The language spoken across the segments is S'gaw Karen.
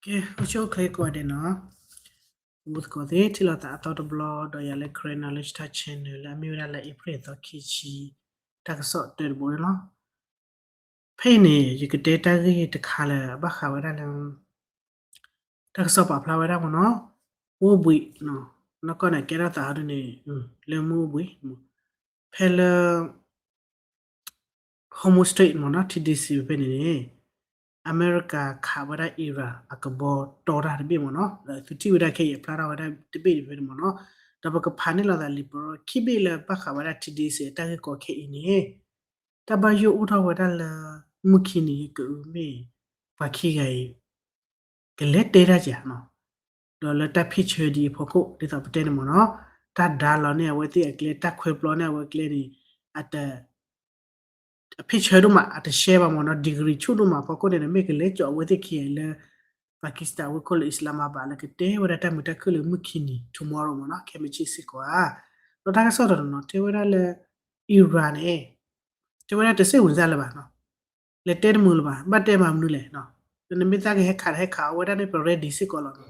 ကဲ အိၣ်ဆူၣ်အိၣ်ချ့ကိးဂၤဒဲးနီၤ, မူသကိးသ့ၣ် ထံၣ်လိာ်သးအသီတဘျီ ဒီးယၤလၢ Karen Knowledge တၢ် channel လၢအမ့ၢ်ဝဲဒၣ်လၢ အ့ဖြ့ၣ်သီခံဆံ တၢ်ကစီၣ်တၢတဘိန့ၣ်လီၤ. ဖဲအံၤန့ၣ် ယကတဲတၢ်ဂ့ၢ်တခါလၢ ဘၣ်ဃးဝဲဒၣ်လၢ တၢ်ကစီၣ်ပာ်ဖျါဝဲဒၣ်မ့ၢ်နီၤ, အိၣ်ဘှံး, နီၢ်ကီၢ်န့ၣ် ကဲထီၣ်သးဟီဒုန့ၣ် လၢမုၢ်အိၣ်ဘှံး, ဖဲလၢ Hormuz Strait မ့ၢ်နီၤ T D C ဖဲန့ၣ်န့ၣ် အမဲရကၤခးဝဲဒၣ် Iran အကဘီတီတၢ်တဘ့ၣ်မ့ၢ်နီၤ, ဒီးသုထံၣ်ဝဲဒၣ်ခဲအံၤအဖျါထီၣ်ဝဲဒၣ်တဘ့ၣ်ဖဲန့ၣ်မ့ၢ်နီၤ, ဒီးပကဖးန့ၢ်လိာ်သးလံာ်ပရၢခံဘ့ၣ်လၢဘၣ်ဃးဝဲဒၣ် T D C အတၢ်ဂ့ၢ်ကီခဲအံၤန့ၣ်, တၢ်ဘၣ်ယိၣ်အိၣ်ထီၣ်ဝဲဒၣ်လၢ မုၢ်ခံနံၤကမ့ၢ် ပှၤခံဂၤအံၤ ကလဲၤတဲတၢ်ကနီၤ, ဒီးလၢတၢ်ဖ့ၣ်ဆၢဒ်အဖီခိၣ် ဒ်သိးပတဲန့ၣ်မ့ၢ်နီၤ, တၢ်ဒါလီၤန့ၢ်အဝဲသ့ၣ်အကျဲ တၢ်ခွဲးပျီန့ၢ်အဝဲကျဲန့ၣ် အတ အဖ့ၣ်ဆၢဒိၣ်မး အတရှဲဘၣ်မ့ၢ်နီၤ degree ဆူၣ်ဒိၣ်မးအဖီခိၣ်န့ၣ် မ့ၢ်ကလဲၤကၠီၤအဝဲသ့ၣ်ခံဂၤအံၤလၢ Pakistan ဝ့ၢ်ခိၣ်လၢ Islamabad လၢကတဲဝဲဒၣ်တၢ်မုာ်တၢ်ခုၣ်လၢမုၢ်ခံနံၤ tomorrow မ့ၢ်နီၤ ခဲမုၢ်ဆ့ၣ်စ့ၢ်ကီးဧါ, ဒီးတၢ်ကစီၣ်တနီၤနီၤ တဲဝဲဒၣ်လၢ Iran န့ၣ် တဲဝဲဒၣ်တစ့ၣ်ဝံၤသးလၢၤဘၣ်နီၤ, လဲၤတဲတမုာ်လၢၤဘၣ် ဘၣ်တဲမၤမနုၤလဲၣ်, နမ့ၢ်သးကဟဲခးတဟဲခးအဝဲဒၣ်န့ၣ် ပ ready စ့ၢ်ကီးလီၤ,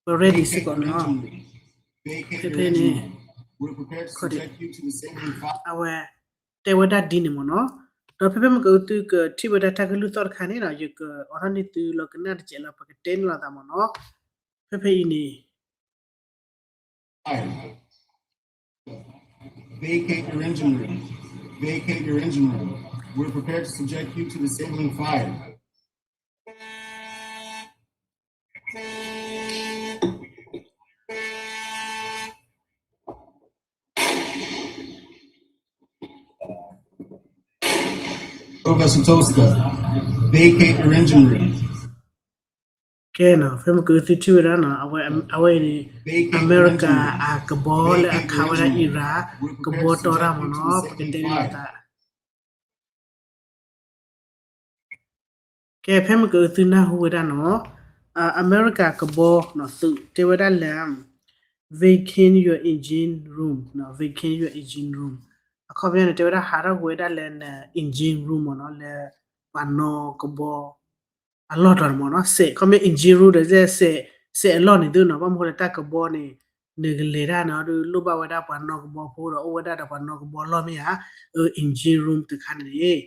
ပ ready စ့ၢ်ကီးနီၤ, ဖဲဖဲန့ၣ် အဝဲ တဲဝဲဒၣ်ဒ်န့ၣ်မ့ၢ်နီၤ, ဒီးဖဲဖဲမ့ၢ်ကသုကထံၣ်ဝဲဒၣ်တၢ်ကလုၢ်သီၣ်တခါန့ၣ်နီၤ ယကအိးထီၣ်န့ၢ်သုလီၤကနၣ်တစဲးလီၤ ပကတဲန့ၢ်လိာ်သးမ့ၢ်နီၤ, ဖဲဖဲအံၤန့ၣ် Vacate your engine room. Vacate your engine room. We're prepared to subject you to disabling fire. Professor Toaster, vacate your engine room. ကဲနီၤ ဖဲမ့ၢ်ကသုထံၣ်ဝဲဒၣ်နီၤ အဝဲအံၤန့ၣ် အမဲရကၤအကဘီလၢအခးဝဲဒၣ် Iran ကဘီတီတၢ်မ့ၢ်နီၤ ပကတဲန့ၢ်လိာ်သး ကဲ ဖဲမ့ၢ်ကသုနၢ်ဟူဝဲဒၣ်နီၤ အမဲရကၤကဘီနီၤ သုးတဲဝဲဒၣ်လၢ vacate your engine room, vacate your engine room, အခီပညီန့ၣ် တဲဝဲဒၣ်ဟးထီၣ်ကွံာ်ဝဲဒၣ်လၢန engine room မ့ၢ်နီၤ လၢပှၤနီၣ်ကဘီ အလီၢ်တတီၤန့ၣ်မ့ၢ်နီၤ စဲး ခီပညီ engine room ဒီး စဲးအလီၢ်န့ၣ်သုနီၤ ဘၣ်မနုၤဃိလၢတၢ်ကဘီန့ၣ် နကလဲၤတၢ်နီၤ ဒုးလိၣ်ဘၣ်ဝဲဒၣ်ပှၤနီၣ်ကဘီဖိဒီး အိၣ်ဝဲဒၣ်ဒီးပှၤနီၣ်ကဘီလီၢ်မ့ၢ်ဧါ, engine room တခါန့ၣ်န့ၣ်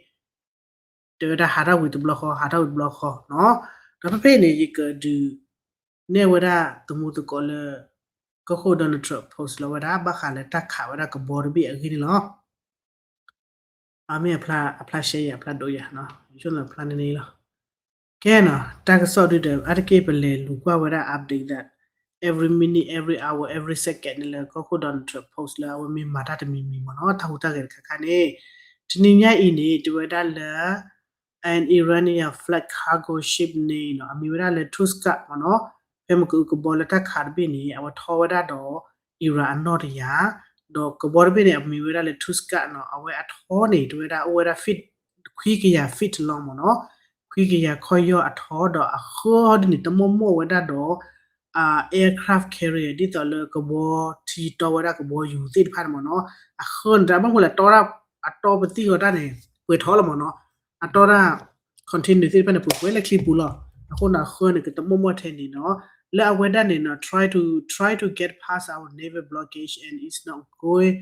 တဲဝဲဒၣ်ဟးထီၣ်ဝံၤတဘျီဃီ ဟးထီၣ်ဝံၤတဘျီဃီနီၤ, ဒီးဖဲဖဲအံၤန့ၣ် ယကဒုးနဲၣ်ဝဲဒၣ်သမူသကိးလၢ ကီၢ်ခိၣ် Donald Trump post လီၤဝဲဒၣ် ဘၣ်ဃးလၢတၢ်ခးဝဲဒၣ်ကဘီတဘ့ၣ်အဂ့ၢ်န့ၣ်လီၤ. အမ့ၢ်အဖျါ အဖျါရှဲယၤ အဖျါဒိယၤနီၤ ယဆိကမိၣ်ဖျါန့ၣ်န့ၣ်လီၤ. ကဲနီၤ တၢ်ကစီၣ်ဒုဒီး အါတက့ၢ်ပလဲၤလူၤကွၢ်ဝဲဒၣ် update that every minute, every hour, every second န့ၣ်လၢကီၢ်ခိၣ် Donald Trump post လၢအဝဲမ့ၢ်မၤတၢ်တမံၤမံၤမ့ၢ်နီၤ တၢ်ဟူးတၢ်ဂဲၤတခါခါန့ၣ် တနံၤညါအံၤန့ၣ် တဲဝဲဒၣ်လၢ an Iranian flag cargo ship န့ၣ်နီၤ အမံၤဝဲဒၣ်လၢ Tuskat မ့ၢ်နီၤ ဖဲမ့ၢ်ကအုကဘီလၢတၢ်ခးတဘ့ၣ်န့ၣ် အဝဲထီဝဲဒၣ်ဒီး Iran အနီၣ်တယၤ, ဒီးကဘီတဘ့ၣ်န့ၣ် အမံၤဝဲဒၣ်လၢ Tuskat နီၤ အဝဲအထီန့ၣ် တဲဝဲဒၣ်အိၣ်ဝဲဒၣ် feet ခွံကယၤ feet လီၤမ့ၢ်နီၤ, ခွံကယၤခီၣ်ယီၢ်အထီ ဒီးအဃၢၤဒ်န့ၣ် တမိၢ်မိၢ်ဝဲဒၣ်ဒီး aircraft carrier ဒ်သိးလၢကဘီထံတီဝဲဒၣ်ကဘီယူၤသ့ၣ်တဖၣ်န့ၣ်မ့ၢ်နီၤ, အဃၢၤန့ၣ် တၢ်ဘၣ်မနုၤလဲၣ် တီတၢ် အတီပသံၣ်ဃီတၢ်န့ၣ် ပှဲၤထီလီၤမ့ၢ်နီၤ, အတီတၢ် container သ့ၣ်တဖၣ်န့ၣ် ပှဲၤပှဲၤလၢချံပူၤလီၤ, အဃိန့ၣ် အဃၢၤန့ၣ် ကတမိၢ်မိၢ်ထဲန့ၣ်နီၤ, လၢအဝဲဒၣ်န့ၣ်နီၤ try to, try to get past our naval blockade and it's not going,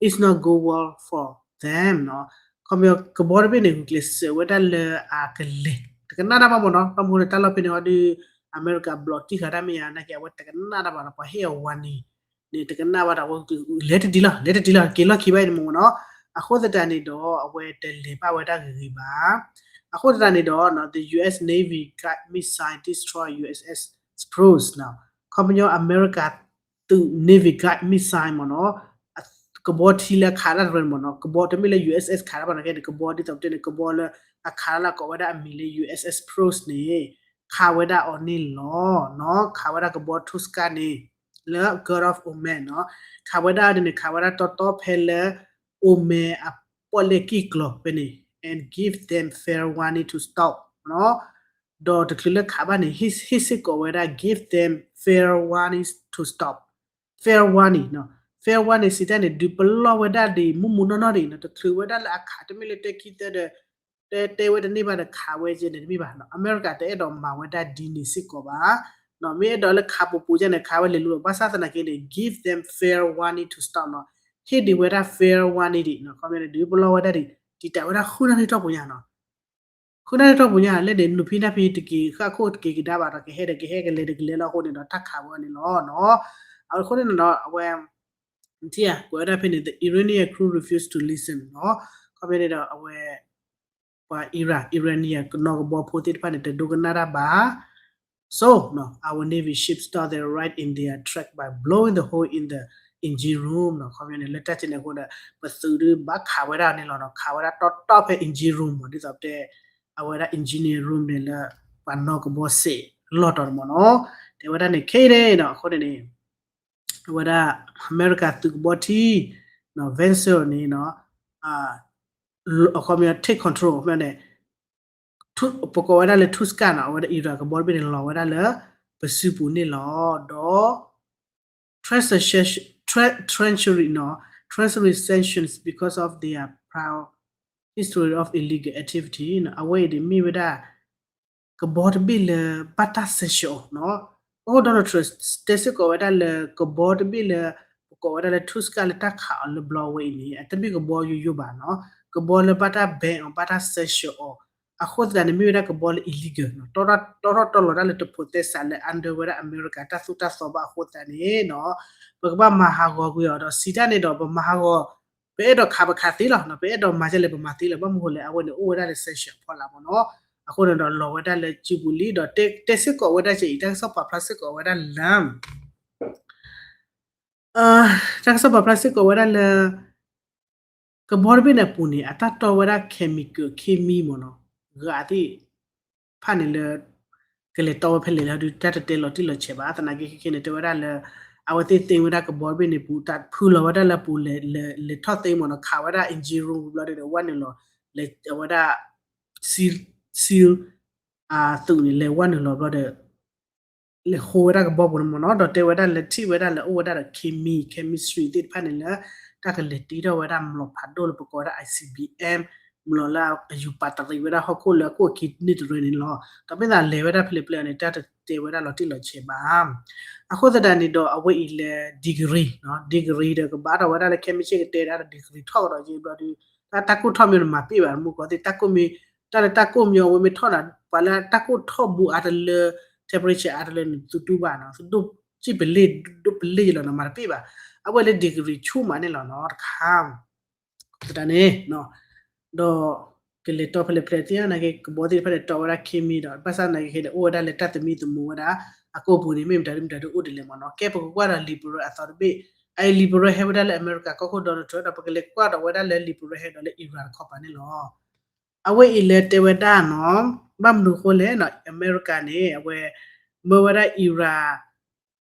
it's not go well for them နီၤ, ခီပညီကဘီတဘ့ၣ်န့ၣ် ဂုာ်ကျဲးစၢးဝဲဒၣ်လၢအကလဲၤ တကနၣ်တၢ်ဘၣ်မ့ၢ်နီၤ, ဘၣ်မနုၤလၢတၢ်လီၢ်ဖဲန့ၣ်အီၤဒုး အမဲရကၤ block တံၢ်ဃာ်တၢ်မ့ၢ်ဧါ နာ်က့အဝဲတကနၣ်တၢ်ဘၣ်နီၤ, ပှၤဟ့ၣ်အီၤ warning န့ၣ် တကနၣ်ဘၣ်ဒီး အဝဲလဲၤတဒံးလီၤ လဲၤတဒံးလီၤ က့ၤလီၢ်ခံဘၣ်အံၤန့ၣ်မ့ၢ်နီၤ, အဃိသတးန့ၣ်ဒီး အဝဲတလဲၤဘၣ်ဝဲဒၣ်ဂ့ၤဂ့ၤဘၣ်, အဃိသတးန့ၣ်ဒီး the U S Navy guided missile destroy U S S Spruce နီၤ, ခီပညီအမဲရကၤသုး Navy guided missile မ့ၢ်နီၤ, ကဘီထံလၢအခးဒၣ်တရၢန့ၣ်မ့ၢ်နီၤ, ကဘီတမ့ၢ်လၢ U S S ခးဒၣ်ဘၣ်နီၤ, ကဲန့ၣ် ကဘီဒ်သိးပတဲန့ၣ် ကဘီလၢအခးဒၣ်လၢကိးဝဲဒၣ်အမံၤလၢ U S S Spruce န့ၣ် ခးဝဲဒၣ်အီၤန့ၣ်လီၤနီၤ, ခးဝဲဒၣ်ကဘီ Tuskan န့ၣ် လၢ Gulf of Oman နီၤ, ခးဝဲဒၣ်န့ၣ် ခးဝဲဒၣ်တီတီဖဲလၢ Oman အပီၣ်လဲၣ်ကံၢ်ကျီၤဖဲန့ၣ် and give them fair warning to stop နီၤ, ဒီးတချုးလၢခးဘၣ်န့ၣ် ဟ့ၣ်စ့ၢ်ကီးဝဲဒၣ် give them fair warning to stop, fair warning နီၤ, fair warning စံးတၢ်န့ၣ် ဒုးပလီၢ်ဝဲဒၣ်ဒံး မုၢ်မုၢ်နီၢ်နီၢ်ဒံးနီၤ, တချုးဝဲဒၣ်လၢအခး တမ့ၢ်လၢတၢ်ခံသၢဒီး တဲတဲဝဲတန့ၢ်ဘၣ်ဒီးခးဝဲကဲန့ၣ်တမ့ၢ်ဘၣ်နီၤ. အမဲရကၤတအဲၣ်ဒိးမၤဝဲဒၣ်ဒ်န့ၣ်စ့ၢ်ကီးဘၣ်နီၤ. မ့ၢ်အဲၣ်ဒိးလၢခးပူၤပူၤကဲန့ၣ် ခးဝဲလဲၤလိၤလီၤ. ဘၣ်ဆၣ်သနာ်က့န့ၣ် give them fair warning to stop နီၤ. ဟ့ၣ်ဒံးဝဲဒၣ် fair warning ဒံးနီၤ. ခီပညီန့ၣ် ဒုးပလီၢ်ဝဲဒၣ်ဒံး တံာ်တာ်ဝဲဒၣ်ဃုနၣ်ရံၣ်တီၢ်ပူၤညါနီၤ. ဃုနၣ်ရံၣ်တီၢ်ပူၤညါ လၢန့ၣ် နူၤဖံနၢ်ဖံတက့ၤ ဃၣ်ခိၣ်တက့ၤကဒါဘၣ်ဒီး ကဟဲဒီးကဟဲ ကလဲၤဒီးကလဲၤလီၤအဃိန့ၣ်ဒီး တၢ်ခးဝဲန့ၣ်လီၤနီၤ. အဃိန့ၣ်နီၤ အဝဲ ထံၣ်ဧါ ကွဲးဝဲဒၣ်ဖဲန့ၣ် the Iranian crew refused to listen နီၤ. ခီပညီန့ၣ်ဒီး အဝဲ ပှၤ Iran Iranian ကနီၢ်ကဘီဖိသ့ၣ်တဖၣ်န့ၣ် တဒိကနၣ်တၢ်ဘၣ်. So နီၤ our Navy ship stopped them right in their track by blowing the hole in the engine room နီၤ. ခီပညီန့ၣ် လၢတၢ်ကဲန့ၣ်အဃိဒီး ပသုးဒုးဘၣ်ခးဝဲဒၣ်န့ၣ်လီၤနီၤ. ခးဝဲဒၣ်တီတီဖဲ engine room မ့ၢ် ဒ်သိးပတဲ အဝဲဒၣ် engineer room န့ၣ်လၢ ပှၤနီၢ်ကဘီစ့ၣ်လီၢ်တီၤန့ၣ်မ့ၢ်နီၤ. တဲဝဲဒၣ်န့ၣ် ခဲအံၤန့ၣ်နီၤ အဃိန့ၣ်န့ၣ် အဝဲဒၣ် အမဲရကၤသုးကဘီထံ နီၤ Venture န့ၣ်နီၤ အခီပညီ take control အခီပညီန့ၣ် ပကိးဝဲဒၣ်လၢ Tuska နီၤ အဝဲဒၣ် Iran ကဘီတဘ့ၣ်န့ၣ် လီၤဝဲဒၣ်လၢ ပစုပူၤန့ၣ်လီၤ. ဒီး treachery နီၤ treachery sanctions because of their prior history of illegal activity နီၤ အဝဲအံၤန့ၣ်မ့ၢ်ဝဲဒၣ် ကဘီတဘ့ၣ်လၢဘၣ်တၢ်စဲးဆှိးအီၤနီၤ. အဃိ Donald Trump တဲစ့ၢ်ကီးဝဲဒၣ်လၢကဘီတဘ့ၣ်လၢ ပကိးဝဲဒၣ်လၢ Tuska လၢတၢ်ခးအီၤလၢဘျီဝဲအံၤန့ၣ် အတမ့ၢ်ကဘီယိယိဘၣ်နီၤ. ကဘီလၢဘၣ်တၢ် ban အီၤ ဘၣ်တၢ်စဲးဆှိးအီၤ အဃိသတးန့ၣ် မ့ၢ်ဝဲဒၣ်ကဘီလၢ illegal နီၤ တီထီၣ်တီလီၤတၢ်လၢတဖိးသဲစးလၢ under ဝဲဒၣ်အမဲရကၤတၢ်သိၣ်တၢ်သီဘၣ်အဃိသတးန့ၣ်နီၤ ပကဘၣ်မၤဟးဂီၤကွံာ်အီၤဒီး စံးတၢ်န့ၣ်ဒီး ပမၤဟးဂီၤ ပအဲၣ်ဒိးခးပခးသ့လီၤနီၤ ပအဲၣ်ဒိးမၤကဲလဲၣ်ပမၤသ့လီၤ ဘၣ်မနုၤဃိလဲၣ် အဝဲန့ၣ်အိၣ်ဝဲဒၣ်လၢ sanction အဖီလာ်မ့ၢ်နီၤ. အဃိန့ၣ်ဒီးလီၤဝဲဒၣ်လၢစုပူၤလံဒီး တဲစ့ၢ်ကီးဝဲဒၣ်ကအံၤ တၢ်ကစီၣ်ပာ်ဖျါစ့ၢ်ကီးဝဲဒၣ်လၢ တၢ်ကစီၣ်ပာ်ဖျါစ့ၢ်ကီးဝဲဒၣ်လၢ ကဘီတဘ့ၣ်န့ၣ်အပူၤန့ၣ် အတၢ်တီဝဲဒၣ် chemical ခ့မံမ့ၢ်နီၤ ဂၤသ့ၣ်တဖၣ်န့ၣ်လၢ ကလဲၤတီဝဲဖဲလဲၣ်လၢဒုး တၢ်တတဲလီၤတံၢ်လီၤဆဲးဘၣ် သနာ်က့ခဲခဲန့ၣ် တဲဝဲဒၣ်လၢ အဝဲသ့ၣ်သ့ဝဲဒၣ်ကဘီတဘ့ၣ်န့ၣ်ပူၤ တၢ်ဖုလီၤဝဲဒၣ်လၢပူၤ လဲၤထီၣ်သ့မ့ၢ်နီၤ ခးဝဲဒၣ် engine room ဘျီဒီး ဝဲနုာ်လီၤ လဲၤဝဲဒၣ် seal အသုးန့ၣ် လဲၤဝဲနုာ်လီၤဘျီဒီး လဲၤဃိဝဲဒၣ်ကဘီပူၤန့ၣ်မ့ၢ်နီၤ ဒီးတဲဝဲဒၣ်လၢထံၣ်ဝဲဒၣ်လၢအိၣ်ဝဲဒၣ်ဒီး chemi chemistry သ့ၣ်တဖၣ်န့ၣ်လၢ တၢ်ကလဲၤတ့ထီၣ်ဝဲဒၣ်မျိာ်ဖးဒိၣ်လၢပကိးဝဲဒၣ် I C B M မျိာ်လၢအယူၤပာ်တရံးဝဲဒၣ်ဟီၣ်ခိၣ်လၢအခိၣ်အခံန့ၢ်တရၢန့ၣ်လီၤ. ဒီးမ့ၢ်သးလဲၤဝဲဒၣ်ဖဲလဲၣ်ဖဲလဲၣ်န့ၣ် တၢ်တတဲဝဲဒၣ်လီၤတံၢ်လီၤဆဲးဘၣ်. အဃိသတးန့ၣ်ဒီးအဝဲအံၤလဲၤ degree နီၤ degree ဒီးကဘၣ်ထီၣ်ဝဲဒၣ်လၢ chemistry ကတဲဒၣ်ဒီး degree ထီၣ်ကဒီးက့ဘျီဒီး တၢ်တၢ်ကိၢ်ထီၣ်မ့ၢ်နမၤပ့ၢ်ဘၣ်မူကီၢ်သ့ၣ် တၢ်ကိၢ်မ့ၢ် တၢ်လၢတၢ်ကိၢ်မ့ၢ်အဝဲမ့ၢ်ထီၣ်နၤ ပှၤလၢတၢ်ကိၢ်ထီၣ်ဘူးအါတလၢ temperature အါတလၢန့ၣ် သုတူၢ်ဘၣ်နီၤ သုဒိၣ်စံၣ်ပလ့ၢ် ဒိၣ်ပလ့ၢ်ယလီၤနီၤ မၤတပ့ၢ်ဘၣ်. အဝဲလၢ degree ဆူၣ်မးန့ၣ်လီၤနီၤ တခါ သတးန့ၣ် ဒီး ကလဲၤတီဖဲလဲၣ်ဖဲလဲၣ်သ့ၣ်ညါနာ်က့ ကဘီသ့ၣ်တဖၣ်န့ၣ် တီဝဲဒၣ် chemi ဒီး ဘၣ်ဆၣ်နာ်က့ခဲန့ၣ် အိၣ်ဝဲဒၣ်လၢတၢ်သမံသမိးဝဲဒၣ် အကိာ်ပူၤန့ၣ် မ့ၢ်မတၤဒ်မတၤဒ်အိၣ်ဒ်လဲၣ်မ့ၢ်နီၤ ကဲပကကွၢ်ဒီး liberal အသီတဘ့ၣ် အအံၤ liberal ဟဲဝဲဒၣ်လၢအမဲရကၤကီၢ်ခိၣ် Donald Trump ဒီး ပကလဲၤကွၢ်ဒီးဝဲဒၣ်လၢ liberal ဟဲဒီးလၢ Iran တခီပၤန့ၣ်လီၤ. အဝဲအံၤလဲၤတဲဝဲဒၣ်နီၤ ဘၣ်မနုၤအဃိလဲၣ်နီၤ အမဲရကၤန့ၣ် အဝဲ မၢဝဲဒၣ် Iran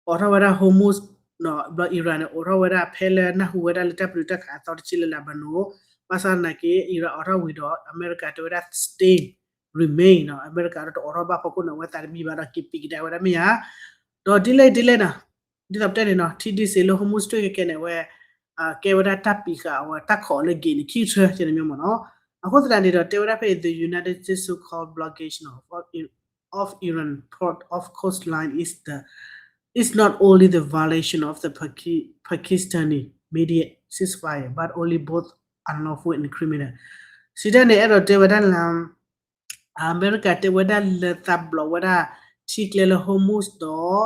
အိးထီၣ်ဝဲဒၣ် Hormuz နီၤ ဘျီ Iran န့ၣ် အိးထီၣ်ဝဲဒၣ်ဖဲလၢနၢ်ဟူဝဲဒၣ်လၢတၢ်ပတုာ်တၢ်ခးအသီတဆံလၢ Lebanon ဘၣ်ဆၣ်သနာ်က့ Iran အိးထီၣ်ဝံၤဒီး အမဲရကၤတဲဝဲဒၣ် stay remain နီၤ အမဲရကၤဒီးတအိးထီၣ်ဘၣ်ဖီခိၣ်န့ၣ် အဝဲသးတမံဘၣ်ဒီးက့ၤပံးကဒါဝဲဒၣ်မ့ၢ်ဧါ ဒီးဒ်လဲၣ်ဒ်လဲၣ်နီၤ ဒ်သိးပတဲန့ၣ်နီၤ ထံဒ့စ့းလၢ Hormuz တြ့ၣ်ကဲကဲန့ၣ် အဝဲ ကဲဝဲဒၣ်တၢ်ပံးဃာ်အဝဲတၢ်ခိးအီၤလၢ gate န့ၣ် ခံထၢကဲန့ၣ်မ့ၢ်နီၤ အဃိသတးန့ၣ်ဒီးတဲဝဲဒၣ်ဖဲအံၤ the United States so-called blockage နီၤ of Iran port of coastline is the is not only the violation of the Paki- Pakistani mediated ceasefire but only both unlawful and criminal စံးတၢ်န့ၣ် အဲၣ်ဒိးတဲဝဲဒၣ်လၢ အမဲရကၤတဲဝဲဒၣ်လၢသး block ဝဲဒၣ် ထံကျဲလၢ Hormuz ဒီး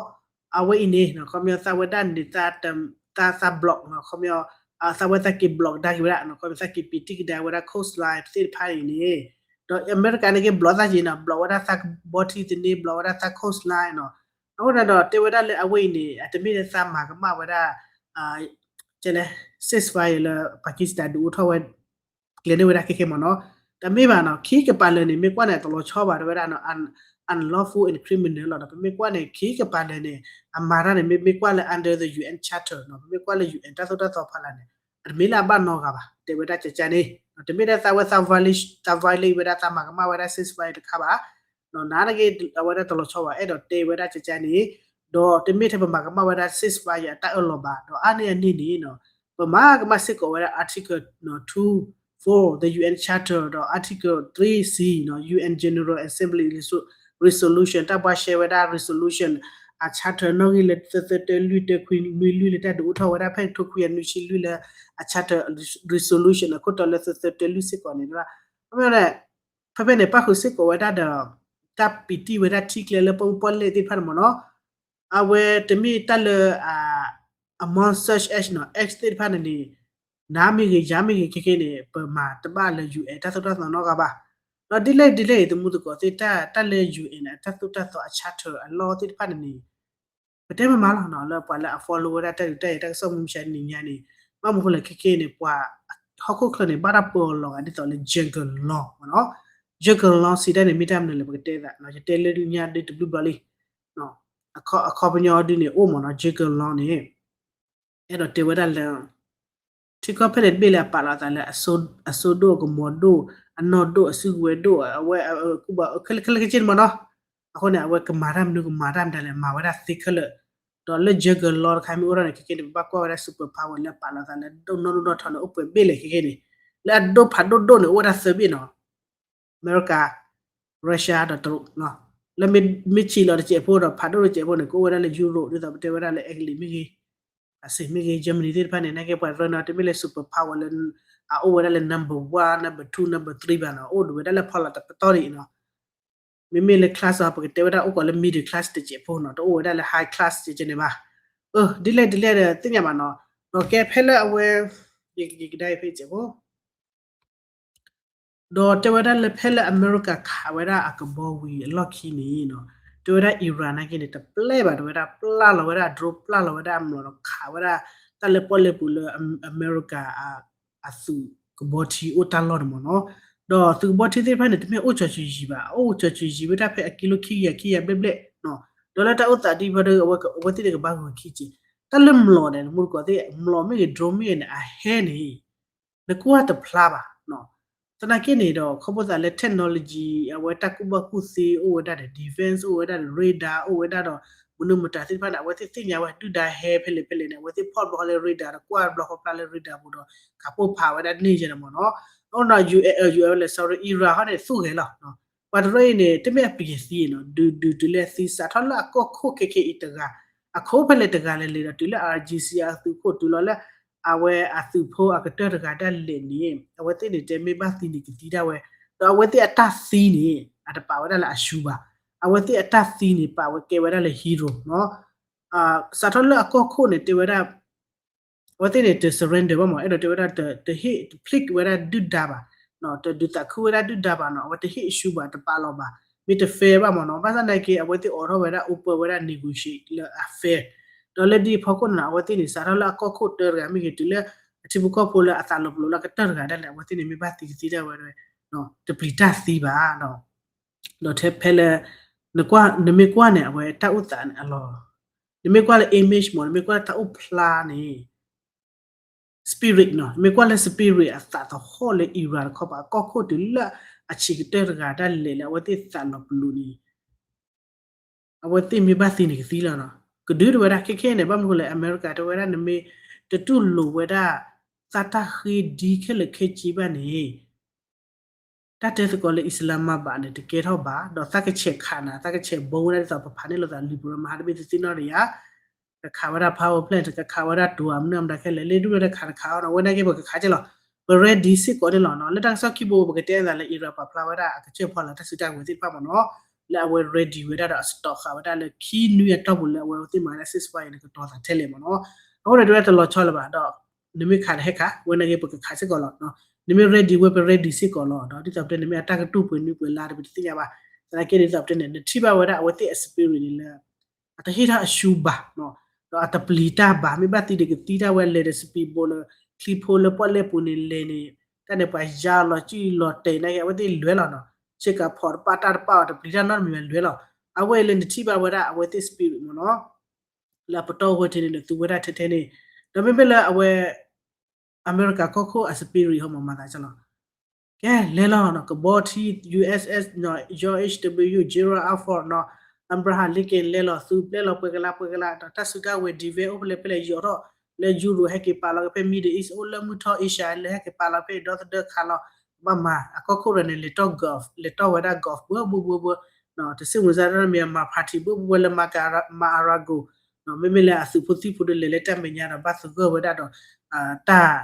အဝဲအံၤန့ၣ် ခီပညီသးဝဲဒၣ်န့ၣ် သး သး block နီၤ ခီပညီ သးဝဲသးက့ၤ block ကဒါက့ၤဝဲဒၣ်နီၤ ခီပညီသးက့ၤပံးတံၢ်ကဒါဝဲဒၣ် coastline သ့ၣ်တဖၣ်အံၤန့ၣ် ဒီးအမဲရကၤန့ၣ်က့ block သးက့ၤနီၤ block ဝဲဒၣ်သးကဘီထံသန့ block ဝဲဒၣ်သး coastline နီၤ အဃိန့ၣ်ဒီးတဲဝဲဒၣ်လၢအဝဲအံၤန့ၣ် အတမ့ၢ်လၢသးမၤကမၣ်ဝဲဒၣ် ကဲလဲၣ် ceasefire လၢ Pakistan ဒုးအိၣ်ထီၣ်ဝဲ ကျဲၤန့ၢ်ဝဲဒၣ်ခဲခဲမ့ၢ်နီၤ တမ့ၢ်ဘၣ်နီၤ ခံကပၤလၢာ်န့ၣ် မ့ၢ်ကွၢ်န့ၣ် တလီၤဆီဘၣ်တဲဝဲဒၣ်နီၤ un- unlawful and criminal လီၤဒီး ပမ့ၢ်ကွၢ်န့ၣ် ခံကပၤလၢာ်န့ၣ် အမၤတၢ်န့ၣ် မ့ၢ်မ့ၢ်ကွၢ်လၢ under the U N Charter နီၤ ပမ့ၢ်ကွၢ်လၢ U N တၢ်သိၣ်တၢ်သီဖီလာ်န့ၣ် အတမ့ၢ်လၢအဘၣ်နီတဂၤဘၣ် တဲဝဲဒၣ်ကကန့ၣ် တမ့ၢ်ဒၣ်သးဝဲသး violate သး violate ဝဲဒၣ်သးမၤကမၣ်ဝဲဒၣ် ceasefire တခါဘၣ် နီၤ နာ်က့ အဝဲဒၣ်တလီၤဆီဘၣ် အဲၣ်ဒိးတဲဝဲဒၣ်ကကန့ၣ် ဒီးတမ့ၢ်ထဲပမၤကမၣ်ဝဲဒၣ် ceasefire အတၢ်အၢၣ်လီၤဘၣ် ဒီးအါန့ၢ်အန့ၣ်န့ၣ်နီၤ ပမၤကမၣ်စ့ၢ်ကီးဝဲဒၣ် article two three four the U N Charter ဒီး Article three C နီၤ U N General Assembly Resolution တၢ်ဘှါရှဲဝဲဒၣ် resolution အ charter နီၣ်ဂံၢ်လၢသၢသၢတၢ လွံၢ်တၢ ခွံနွံလွံၢ် လၢတၢ်ဒုးအိၣ်ထီၣ်ဝဲဒၣ်ဖဲထိခွံကယၤနွံဆံလွံၢ်လၢ အ charter resolution အခိၣ်တီလၢသၢသၢတၢ လွံၢ်စ့ၢ်ကီးန့ၣ် ဖဲဖဲန့ၣ် ပၣ်ဃုာ်စ့ၢ်ကီးဝဲဒၣ်ဒီး တၢ်ပံးတံၢ်ဝဲဒၣ်ထံကျဲလၢပှၤပီၣ်လဲၣ်သ့ၣ်တဖၣ်န့ၣ်မ့ၢ်နီၤ အဝဲတမ့ၢ်တၢ်လၢ among such as နီၤ as သ့ၣ်တဖၣ်န့ၣ်န့ၣ် နမ့ၢ်ဂ့ၤ ယၤမ့ၢ်ဂ့ၤ ခဲကဲန့ၣ် ပမၤတဘၣ်လၢ U N တၢ်သိၣ်တၢ်သီနီတဂၤဘၣ်. ဒီးဒ်လဲၣ်ဒ်လဲၣ်အံၤ သမူသကိးသ့ၣ်တၢ် တၢ်လၢ U N အတၢ်သိၣ်တၢ်သီအ charter အလီၢ်သ့ၣ်တဖၣ်န့ၣ်န့ၣ် ပတဲမမၤလီၤနီၤ လၢပှၤလၢအ follow ဝဲဒၣ်တၢ်ဒုးတၢ်ယၤတၢ်ကစီၣ်မူမဆါနံၤညါန့ၣ် ဘၣ်မနုၤဃိလဲၣ်ခဲကဲန့ၣ် ပှၤဟီၣ်ခိၣ်ချၢန့ၣ် ဘၣ်တၢ်ပၢအီၤလီၤဂာ်ဒ်သိးလၢ jungle law မ့ၢ်နီၤ jungle law စံးတၢ်န့ၣ် မ့ၢ်တၢ်မနုၤလဲၣ် ပကတဲသး ယတဲလၢညါဒုးတဘျုးဘျီလံ အခီပညီဒုးန့ၣ် အိၣ်မ့ၢ်နီၤ jungle law န့ၣ် အဲၣ်ဒိးတဲဝဲဒၣ်လၢ ထံကီၢ်ဖဲန့ၣ်တဘ့ၣ်လၢအပာ်လီၤအသးလၢ အစိဒိၣ်အကမီၤဒိၣ် အနီၢ်ဒိၣ်အစုကဝဲၤဒိၣ် အဝဲကူၣ်ဘၣ်ခဲလၢာ်ခဲဆ့န့ၣ်မ့ၢ်နီၤ အဃိန့ၣ် အဝဲကမၤတၢ်မနုၤကမၤတၢ်မတၤလဲၣ် မၤဝဲဒၣ်သ့ခဲလၢာ် ဒီးလၢ jungle law တခါမ့ၢ်အိၣ်ထီၣ်န့ၣ် ခဲကဲန့ၣ် ပဘၣ်ကွၢ်ဝဲဒၣ် super power လၢအပာ်လီၤအသးလၢဒိၣ်နီၢ်ဒိၣ်နီၢ်ထီန့ၣ် အိၣ်ပှဲၤဘ့ၣ်လဲၣ်ခဲကဲန့ၣ် လၢအဒိၣ်ဖးဒိၣ်ဒိၣ်န့ၣ် အိၣ်ဝဲဒၣ်သၢဘ့ၣ်နီၤ အမဲရကၤ Russia ဒီးတရူး လၢမ့ၢ်ဆံးလီၤတစဲးဖိဒီး ဖးဒိၣ်တစဲးဖိန့ၣ် ကအိၣ်ဝဲဒၣ်လၢ Europe ဒ်သိးပတဲဝဲဒၣ်လၢ Italy မ့ၢ်ဂ့ၤ France မ့ၢ်ဂ့ၤ Germany သ့ၣ်တဖၣ်န့ၣ် နာ်က့ပှၤရၢနီၤ တမ့ၢ်လၢ super power လၢ အအိၣ်ဝဲဒၣ်လၢ number one number two number three ဘၣ်နီၤ အိၣ်ဒံးဝဲဒၣ်လၢဖီလာ်တပတီၢ်ဒံးနီၤ မ့မ့ၢ်လၢ class အီၤ ပကတဲဝဲဒၣ်အိၣ်ကိးလၢ middle class တစဲးဖိနီၤ တအိၣ်ဝဲဒၣ်လၢ high class တစဲးန့ၣ်ဘၣ် ဒ်လဲၣ်ဒ်လဲၣ်ဒီးသ့ၣ်ညါဘၣ်နီၤ ဒီးကဲဖဲလၢအဝဲ ယကဒါအံၤဖဲစဲးဖိ ဒီးတဲဝဲဒၣ်လၢဖဲလၢအမဲရကၤခးဝဲဒၣ်အကဘီဝံၤအလီၢ်ခံန့ၣ်နီၤ တဲဝဲဒၣ် Iran နာ်က့န့ၣ် တပျဲဘၣ် တဲဝဲဒၣ်ပျၢ်လီၤဝဲဒၣ် drone ပျၢ်လီၤဝဲဒၣ်အမျိာ်ဒီးခးဝဲဒၣ် တၢ်လၢပီၣ်လဲၣ်ပူၤလၢအမဲရကၤ အသုးကဘီထံအိၣ်တၢ်လီၢ်န့ၣ်မ့ၢ်နီၤ ဒီးသုးကဘီထံသ့ၣ်တဖၣ်န့ၣ် တမ့ၢ်အိၣ်ကၠီၤစုၤယံၤဘၣ် အိၣ်ကၠီၤစုၤယံၤဝဲဒၣ်ဖဲအကံလိခံကယၤခံကယၤဘျဲၣ်ဘျဲၣ် ဒီးလၢတၢ်အိၣ်သးဒ်ဘၣ်ဒီး အဝဲသ့ၣ်န့ၣ်ကဘၣ်ဂုၤခံက့ၤ တၢ်လၢမျိာ်န့ၣ် မူတကိးသ့ၣ် မျိာ်မ့ၢ်ဂ့ၤ drone မ့ၢ်ဂ့ၤန့ၣ် အဟဲန့ၣ် နကွၢ်တဖျါဘၣ် သနာ်က့န့ၣ်ဒီး ခီဖျိသးလၢ technology အဝဲတၢ်ကူၣ်ဘၣ်ကူၣ်သ့အိၣ်ဝဲဒၣ်ဒီး defense အိၣ်ဝဲဒၣ်ဒီး radar အိၣ်ဝဲဒၣ်ဒီး မနုၤမတၤသ့ၣ်တဖၣ်န့ၣ် အဝဲသ့ၣ်သ့ၣ်ညါဝဲဒုၣ်ဒါဟဲဖဲလဲၣ်ဖဲလဲၣ်န့ၣ် အဝဲသ့ၣ်ဖီၣ်ဘျီလၢ radar ဒီးကွၢ်ဘျီဃီဖျါလၢ radar ပူၤဒီး ခးပိၢ်ဖးဝဲဒၣ်န့ၣ်ယဲန့ၣ်မ့ၢ်နီၤ အဃိဒီး U S လဲၣ် sorry Iran ဟီန့ၣ် သူၣ်ဂဲၤလီၤ ပှၤတရၢအံၤန့ၣ် တမ့ၢ်အပျံၤသံနီၤ ဒုးဒုးတုၤလၢသံစးထီၣ်လၢအကီၢ်ခိၣ်ခဲခဲအံၤတဂၤ အခိၣ်ဖဲလဲၣ်တဂၤလဲၣ်လဲၣ်ဒီးတုၤလၢ R G C အသုးခိၣ်တုၤလီၤလၢ အဝဲအသုးဖိအကတၢၢ်တဂၤဒၣ်လဲာ်န့ၣ် အဝဲသ့ၣ်န့ၣ်တဲမ့ၢ်ဘၣ်သံန့ၣ်ကသံဒၣ်ဝဲ ဒီးအဝဲသ့ၣ်အတၢ်သံန့ၣ် အတပာ်ဝဲဒၣ်လၢအရှုံးဘၣ် အဝဲသ့ၣ်အတၢ်သံန့ၣ် ပာ်ဝဲကဲဝဲဒၣ်လၢ hero နီၤ စးထီၣ်လၢအကီၢ်ခိၣ်န့ၣ် တဲဝဲဒၣ် အဝဲသ့ၣ်န့ၣ် တ surrender ဘၣ်မး အဲၣ်ဒိးတဲဝဲဒၣ် တဟ့ၣ် တဖျံးဝဲဒၣ်ဒုၣ်ဒါဘၣ် တဒုးသးခုဝဲဒၣ်ဒုၣ်ဒါဘၣ်နီၤ အဝဲတဟ့ၣ်အရှုံးဘၣ် တပာ်လီၤဘၣ် မ့ၢ်တ fair ဘၣ်မးနီၤ ဘၣ်ဆၣ်သနာ်က့ အဝဲသ့ၣ်အိးထီၣ်ဝဲဒၣ် open ဝဲဒၣ် negotiate လၢအ fair ဒီးလၢဒ်အဖီခိၣ်န့ၣ် အဝဲသ့ၣ်န့ၣ် စးထီၣ်လၢအကီၢ်ခိၣ်တၢတဂၤမ့ၢ်ဂ့ၤ တုၤလၢအထံဖိကီၢ်ဖိလၢအသးလီၤပလိာ်လၢအကတၢၢ်တဂၤဒၣ်လဲာ် အဝဲသ့ၣ်န့ၣ် မ့ၢ်ဘၣ်သံကသံဒၣ်ဝဲ တပျံၤတၢ်သံဘၣ် ဒီးထဲဖဲလၢ နကွၢ် နမ့ၢ်ကွၢ်န့ၣ် အဝဲတၢ်အိၣ်သးန့ၣ်အလီၢ် နမ့ၢ်ကွၢ်လၢ image မး နမ့ၢ်ကွၢ်လၢတၢ်အိၣ်ဖျါန့ၣ် spirit နီၤ နမ့ၢ်ကွၢ်လၢ spirit အသးသဟီၣ်လၢ Iran တခီပၤ အကီၢ်ခိၣ်တုၤလၢအဆံးကတၢၢ်တဂၤဒၣ်လဲာ်လၢအဝဲသ့ၣ်သးလီၤပလိာ်န့ၣ် အဝဲသ့ၣ်မ့ၢ်ဘၣ်သံန့ၣ်ကသံလီၤနီၤ ကဒုးတဝဲဒၣ်ခဲခဲန့ၣ် ဘၣ်မနုၤဃိလဲၣ် အမဲရကၤတဲဝဲဒၣ် နမ့ၢ်တတူၢ်လိာ်ဝဲဒၣ် သးတၢ်ဃ့ဒံခဲလၢာ်ခဲဆ့ဘၣ်န့ၣ် တၢ်တဲသကိးလၢ Islamabad န့ၣ် တကဲထီၣ်ဘၣ် ဒီးသးကဆဲးခးနၤ သးကဆဲးဘိဝဲဒၣ်ဒ်သိးပဖးန့ၢ်လိာ်သးလံာ်ပရၢမဟါတဘ့ၣ်သ့ၣ်နီၣ်တယၤ ကခးဝဲဒၣ် power plant ကခးဝဲဒၣ်တူၤ မနုၤမတၤခဲလၢာ် လၢဒူၣ်လၢတခးတခးအီၤနီၤ ဝဲနာ်က့ပကခးက့လီၤ ပ ready စ့ၢ်ကီးန့ၣ်လီၤနီၤ လၢတၢ်ကစီၣ်ခံဘိပကတဲအသးလၢ Iran ပာ်ဖျါဝဲဒၣ်အကစၢၢ်ဖီလာ်တၢ်စုတၢ်ကဝဲၤသ့ၣ်တဖၣ်မ့ၢ်နီၤ လၢအဝဲ ready ဝဲဒၣ်ဒီးအ stock ဃာ်ဝဲဒၣ်လၢခံနွံအတီၢ်ပူၤလၢအဝဲသ့ၣ်မၤဝဲဒၣ် ceasefire န့ၣ်ကတီၤသးထဲလဲၣ်မ့ၢ်နီၤ အဃိန့ၣ်တဲဝဲတလီၤဆီလၢၤဘၣ်ဒီး နမ့ၢ်ခးတဟဲခး ဝဲနာ်က့ပကခးစ့ၢ်ကီးလီၤ နမ့ၢ် ready ဝဲပ ready စ့ၢ်ကီးလီၤ ဒီးဒ်သိးပတဲန့ၣ်မ့ၢ်အတၢ်ကတူၢ်ပှဲၤနွံပှဲၤလါတပတသ့ၣ်ညါဘၣ် သနာ်က့ဒ်သိးပတဲန့ၣ် နထံၣ်ဘၣ်ဝဲဒၣ်အဝဲသ့ၣ်အ spirit န့ၣ်လၢ အတဟ့ၣ်ထီၣ်အရှုံးဘၣ် ဒီးအတပျံၤတၢ်ဘၣ် မ့ၢ်ဘၣ်သံဒံးကသံတၢ်ဝဲလဲၤဒီး speedboat လၢ ချံဖိလၢပီၣ်လဲၣ်ပူၤန့ၣ်လဲၤန့ၣ် တၢ်န့ၣ်ပှၤယါလီၤစုလီၤတဲာ်နာ်က့ အဝဲသ့ၣ်လဲၤလီၤနီၤ ဆ့ကၤဖီးတပၣ်တၢ်တပၣ်အီၤတပျံၤတၢ်နီတမံၤဘၣ်လဲၤလီၤ အဝဲအံၤလၢနထံၣ်ဘၣ်ဝဲဒၣ်အဝဲသ့ၣ် spirit မ့ၢ်နီၤ လၢအပတီၢ်ဝဲထဲန့ၣ်ဒီး သူဝဲဒၣ်ထဲထဲန့ၣ် ဒီးမ့မ့ၢ်လၢအဝဲ အမဲရကၤကီၢ်ခိၣ်အ spirit ဟီမးမၤသးကလီၤ ကဲလဲၤလီၤနီၤ ကဘီထံ U S S နီၤ George H W Bush Gerald R Ford နီၤ Abraham Lincoln လဲၤလီၤ သူပျဲလီၤပှဲၤကလးပှဲၤကလး ဒီးတၢ်စုကဝဲၤ defense အိၣ်ဖဲလဲၣ်ဖဲလဲၣ်ယီၤထီၣ် လၢ Europe ဟဲက့ၤပာ်လီၤက့ၤဖဲ Middle East အိၣ်လၢမုၢ်ထီၣ် Asia လၢဟဲက့ၤပာ်လီၤဖဲဒီသဒၢခးလီၤ ကဘၣ်မၤ အကီၢ်ခိၣ်ဒီးန့ၣ် လဲၤတီၢ် Gulf လဲၤတီၢ်ဝဲဒၣ် Gulf ဘှဲဘှဲဘှဲဘှဲ တစ့ၢ်မုၢ်စါတမံၤ မၤ party ဘှဲဘှဲလၢ Mar-, Mar-a-Lago မ့မ့ၢ်လၢအသုးဖိသံၣ်ဖိဒီးလဲၤလၢတၢ်မဲာ်ညါဒီးဘၣ်သဂၢၢ်ဝဲဒၣ်ဒီး တၢ်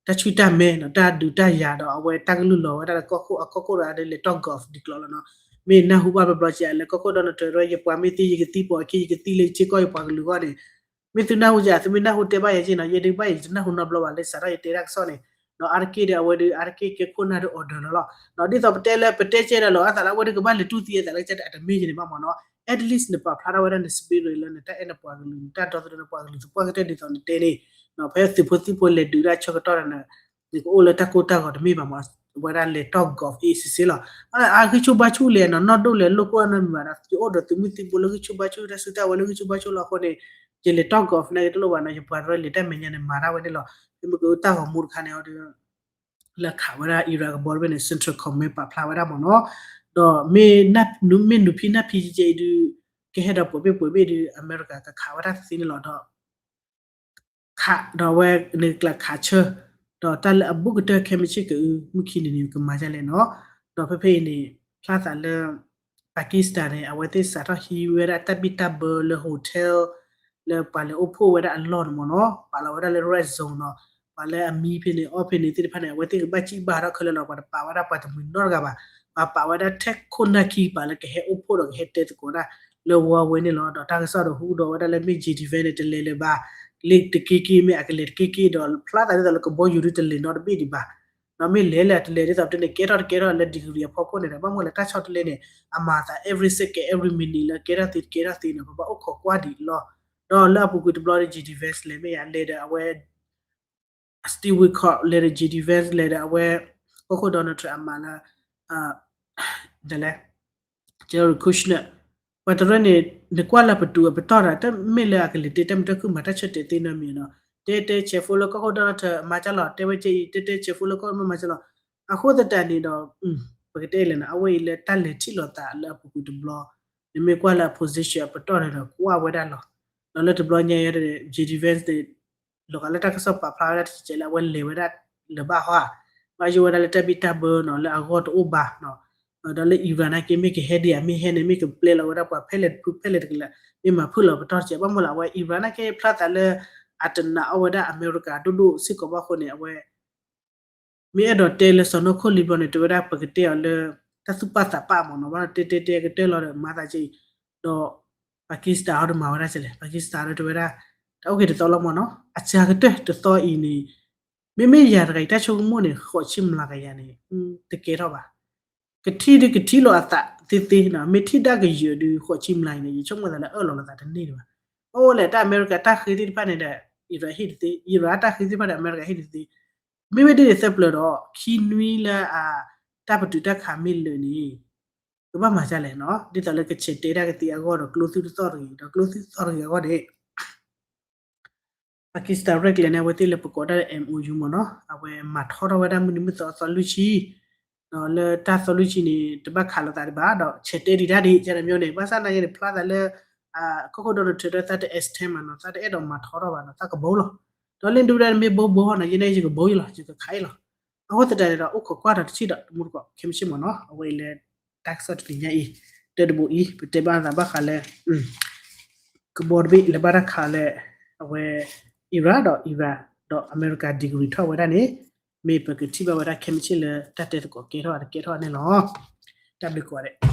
တၢ်ဆူၣ်တၢ်မဲဒီး တၢ်ဒုးတၢ်ယၤဒီးအဝဲတၢ်ကလုၢ်လီၤဝဲဒၣ်လၢကီၢ်ခိၣ်အကီၢ်ခိၣ်ဒီးအဒိးလဲၤတီၢ် Gulf ဒ်ကျီလီၤနီၤ. မ့ၢ်နၢ်ဟူဘၣ်ဘျီဘျီကဲလၢကီၢ်ခိၣ်ဒီးနတၢၤဒီး ယပှၤမ့ၢ်သံယကသံ ပှၤခံယကသံလၢယစ့ၢ်ကီးယပှၤကလုာ်အဂီၢ်န့ၣ် မ့ၢ်သုနၢ်ဟူကဲ သုမ့ၢ်နၢ်ဟူတဲဘၣ်ယဲက့နီၤ ယဲဒုးဘၣ်ယတနၢ်ဟူနီတဘျီဘၣ်လၢစးထီၣ်ယတဲတၢ်ကစီၣ်န့ၣ် ဒီးအါတက့ၢ်ဒီးအဝဲဒုး အါတက့ၢ်ကဲခိၣ်နၢ်ဒုး order လီၤလီၤ. ဒီးဒ်သိးပတဲလၢပတဲကဲဒီးလီၤ အသးလၢအဝဲဒုးကဘၣ်လဲၤတူၢ်သံအသးလၢကဲ အတမ့ၢ်ယန့ၣ်ဘၣ်မ့ၢ်နီၤ at least နပာ်ဖျါထီၣ်ဝဲဒၣ်န spirit လၢနတၢ်အဲၣ်နပှၤကလုာ် နတၢ်ဒီသဒၢနပှၤကလုာ်သပှၢ်ကတၢၢ်ဒ်သိးနတဲန့ၣ် ဖဲသုးဖိသံၣ်ဖိလဲၤဒုးတၢ်ဆၢကတီၢ်ဒီး နကအိၣ်လၢတၢ်ကိၢ်တၢ်ဂီၤတမ့ၢ်ဘၣ်မ့ၢ် ဝဲဒၣ်လဲၤတီၢ် Gulf အ့ၣ်စ့ၢ်စ့ၢ်လီၤ. အဂံၢ်ဆူၣ်ဘါဆူၣ်လဲၣ်နီၤ နီၢ်ဒိၣ်လဲၤလိာ်ကွဲနီတမံၤဘၣ်ဒီး ယအိၣ်ဒီးသုးမုၢ်သံၣ်ဘိလၢဂံၢ်ဆူၣ်ဘါဆူၣ် တၢ်စုတၢ်ဝဲၤလၢဂံၢ်ဆူၣ်ဘါဆူၣ်လီၤအဃိန့ၣ် ယလဲၤတီၢ် Gulf န့ၣ်ကတလိၣ်ဘၣ်နီၤ ယပှၤတရၢလဲၤတၢ်မဲာ်ညါန့ၣ် မၤတၢ်ဝဲန့ၣ်လီၤ. မ့ၢ်ကတၢ်ဂီၤမူတခါန့ၣ်ဒီး လၢခးဝဲဒၣ် Iran ကဘီတဘ့ၣ်န့ၣ် Central Command ပာ်ဖျါဝဲဒၣ်မ့ၢ်နီၤ ဒီးမ့ၢ် မ့ၢ်နုာ်ဖံးနၢ်ဖံးကဲအံၤဒုး ကဟဲဒီးပှဲၤဘ့ၣ်ပှဲၤဘ့ၣ်ဒုး အမဲရကၤကခးဝဲဒၣ်သ့န့ၣ်လီၤဒီး ခးဒီးဝဲန့ၣ်ကျးခးဆၢ ဒီးတၢ်လၢအဘူးကတၢၢ်ခဲမုၢ်ဆ့ၣ်ကအု မုၢ်ခံနံၤန့ၣ် ကမၤဒ်လဲၣ်နီၤ ဒီးဖဲဖဲအံၤန့ၣ် ဖျါသးလၢ Pakistan န့ၣ် အဝဲသ့ၣ်စးထီၣ်ဟံးဝဲဒၣ်တၢ်ဘံၣ်တၢ်ဘၢလၢ hotel လၢပှၤလဲၤအိၣ်ဖှိၣ်ဝဲဒၣ်အလီၢ်န့ၣ်မ့ၢ်နီၤ ပာ်လီၤဝဲဒၣ်လၢ red zone နီၤ ပှၤလၢအမံဖဲန့ၣ် အီၣ်ဖဲန့ၣ်သ့ၣ်တဖၣ်န့ၣ် အဝဲသ့ၣ်ကဘၣ်စံၣ်ဘၣ်ထီၣ်ခဲလၢာ်လီၤ ပှၤတပာ်ဝဲဒၣ်ပှၤတမှံၤနီတဂၤဘၣ် ပှၤပာ်ဝဲဒၣ်ထဲခိၣ်နၢ်ခံပာ်လၢကဟဲအိၣ်ဖှိၣ်ဒီးကဟဲတဲသကိးတၢ်လၢဝီဝဲန့ၣ်လီၤ ဒီးတၢ်ကစီၣ်ဒီးဟူဒီးဝဲဒၣ်လၢမ့ၢ် J D Vance န့ၣ် တလဲၤလၢၤဘၣ် လ့တက့က့ မ့ၢ်အကလဲၤတက့က့ဒီး ဖျါသးဒ်သိးလၢကဘီယူၤဒုးတလဲၤနီတဘ့ၣ်ဒံးဘၣ် ဒီးမ့ၢ်လဲၤလၢအတလဲၤဒ်သိးပတဲန့ၣ် ကဲထီၣ်တကဲထီၣ်လၢ degree အဖီခိၣ်န့ၣ်ဒီး ဘၣ်မနုၤလဲၣ်တၢ်ဆီတလဲန့ၣ် အမၤသး every second every minute လၢကဲထီၣ်သ့တကဲထီၣ်သ့န့ၣ် ပဘၣ်အိၣ်ခိးကွၢ်ဒံးလီၤ ဒီးလၢအပူၤကွံာ်တဘျီဒီး J D Vance လဲၤမ့ၢ်ယၤလဲၤဒီးအဝဲ Steve Witkoff လဲၤဒီး J D Vance လဲၤဒီးအဝဲ ကီၢ်ခိၣ် Donald Trump အမါလၢ ဒ်လဲၣ် Jared Kushner ပှၤတရၢန့ၣ် နကွၢ်လၢပတူးအပတီၢ်ဒီး တမ့ၢ်လၢအကလဲၤတဲတၢ်မုာ်တၢ်ခုၣ်မၤတၢ်ဆၢတဲာ်သ့နီတမံၤနီၤ တဲတဲဆဲးဖိလၢကီၢ်ခိၣ် Donald Trump မၤကၢ်လီၤ တဲဝဲကဲအံၤ တဲတဲဆဲးဖိလၢကီၢ်မ့ၢ်မၤကၢ်လီၤ အဃိသတးန့ၣ်ဒီး ပကတဲလဲၣ်နီၤ အဝဲအံၤလၢတၢ်လဲၤထံၣ်လိာ်သးလၢအပူၤကွံာ်တဘျီ နမ့ၢ်ကွၢ်လၢအ position အပတီၢ်န့ၣ်ဒီး ကွၢ်ဝဲဒၣ်လီၤ ဒီးလၢတဘျီညါအံၤ J D Vance န့ၣ် လီၤဂာ်လၢတၢ်ကစီၣ်ပာ်ဖျါဝဲဒၣ်တစဲးလၢအဝဲလဲၤဝဲဒၣ်လၢၤဘၣ်ဟီဧါ, ဘၣ်ယိၣ်ဝဲဒၣ်လၢတၢ်ဘံၣ်တၢ်ဘၢနီၤ လၢအဂီၢ်တအိၣ်ဘၣ်နီၤ, ဒီးလၢ Iran နာ်က့ မ့ၢ်ကဟဲဒံးဧါ မ့ၢ်ဟဲန့ၣ် မ့ၢ်ကပျဲလီၤဝဲဒၣ်ပှၤဖဲလဲၣ်တဖုဖဲလဲၣ်တကလဲာ် မ့ၢ်မၤဖုၣ်လီၤပတီၢ်တစဲး ဘၣ်မနုၤလဲၣ် အဝဲ Iran နာ်က့ ဖျါသးလၢ အတနာ်အီၣ်ဝဲဒၣ်အမဲရကၤဒိၣ်ဒိၣ်စ့ၢ်ကီးဘၣ်အဃိန့ၣ် အဝဲ မ့ၢ်အဲၣ်ဒိးတဲလၢစီၤနီၢ်ခိၣ်လံၤဘျီန့ၣ် တဲဝဲဒၣ်ပကတဲအီၤလၢ တၢ်သူၣ်ပာ်သးပာ်မ့ၢ်နီၤ, ဘၣ်တဲတဲတဲကတၢၢ်လီၤဒီးမၤသးက့အံၤ, ဒီး Pakistan ဟီဒီးမၤဝဲဒၣ်ကလဲၣ်, Pakistan ဒီးတဲဝဲဒၣ် တၢ်အိၣ်က့ၤတသီလီၤမ့ၢ်နီၤ, အစှၤကတၢၢ်တသီအံၤန့ၣ် မ့မ့ၢ်ယၤတဂၤအံၤ တၢ်ဆိကမိၣ်န့ၣ် ဃိးဆံမျးကယၤန့ၣ် တကဲထီၣ်ဘၣ်, ကထံၣ်ဒုးကထံၣ်လီၤအသးသ့သ့နီၤ, မ့ၢ်ထံၣ်ဒၣ်ကယၢၤဒုး ဃိးဆံမျးအံၤန့ၣ် ယဆိကမိၣ်သးလၢအၢၣ်လီၤလိာ်သးတန့ၢ်ဒံးဘၣ်, အိၣ်လဲၣ် တၢ်အမဲရကၤတၢ်ဃ့သ့ၣ်တဖၣ်န့ၣ်ဒီး Iran ဟ့ၣ်တသ့, Iran တၢ်ဃ့သ့ၣ်တဖၣ်ဒီးအမဲရကၤဟ့ၣ်တသ့, မ့မ့ၢ်ဒ်န့ၣ်သၢပျၢၤဒီး ခံနွံလၢအ တၢ်ပတုာ်တၢ်ခးမ့ၢ်လၢာ်န့ၣ် ကဘၣ်မၤဒ်လဲၣ်နီၤ, ဒ်သိးလၢကဆဲးတဲတၢ်ကသ့အဂီၢ်ဒီးကျိသုတသီၣ်တဂ့ၤ, ဒီးကျိသုသီၣ်တဂ့ၤအဂီၢ်န့ၣ် Pakistan ရဲၣ်ကျဲၤန့ၣ် အဝဲသ့ၣ်လၢပကိးဒၣ်လၢ M O U မ့ၢ်နီၤ, အဝဲမၤထီထီၣ်ဝဲဒၣ်မုၢ်နံၤမုၢ်သီအသီလွံၢ်ဆံ, ဒီးလၢတၢ်သီလွံၢ်ဆံန့ၣ် တဘၣ်ခးလိာ်သးဒံးဘၣ်, ဒီးဆဲးတဲဒံးတၢ်ဒ်ကဲန့ၣ်မ့ၢ်န့ၣ်, ဘၣ်ဆၣ်နာ်က့န့ၣ် ဖျါသးလၢ ကီၢ်ခိၣ် Donald Trump ဒီးသးတ extend မးနီၤ, သးတအဲၣ်ဒိးမၤထီထီၣ်ဘၣ်နီၤ, သးကဘိလီၤ, ဒီးလၢဒုၣ်ဒါန့ၣ်မ့ၢ်ဘိဘိဟီနီၤ, ယဲန့ၣ်ယကဘိအံၤလီၤ, ယကခးအံၤလီၤ, အဃိသတးန့ၣ်ဒီး အိၣ်ခိးကွၢ်ဒီးတထံၣ်ဒီး တမူတကိး ခဲမုၢ်ဆ့ၣ်မ့ၢ်နီၤ, အဝဲအံၤလၢ တၢ်ကစီၣ်တနံၤညါအံၤ တၢ်တဘိအံၤ ပတဲဘၣ်သးဘၣ်ဃးလၢ ကဘီတဘ့ၣ်လၢဘၣ်တၢ်ခးလၢ အဝဲ Iran ဒီး Iran ဒီးအမဲရကၤ degree ထီၣ်ဝဲဒၣ်န့ၣ် မ့ၢ်ပကထံၣ်ဘၣ်ဝဲဒၣ်ခဲမုၢ်ဆ့ၣ်လၢတၢ်တဲသကိးကဲထီၣ်တကဲထီၣ်န့ၣ်လီၤ. တၢ်ဘျုးကိးဂၤဒဲး.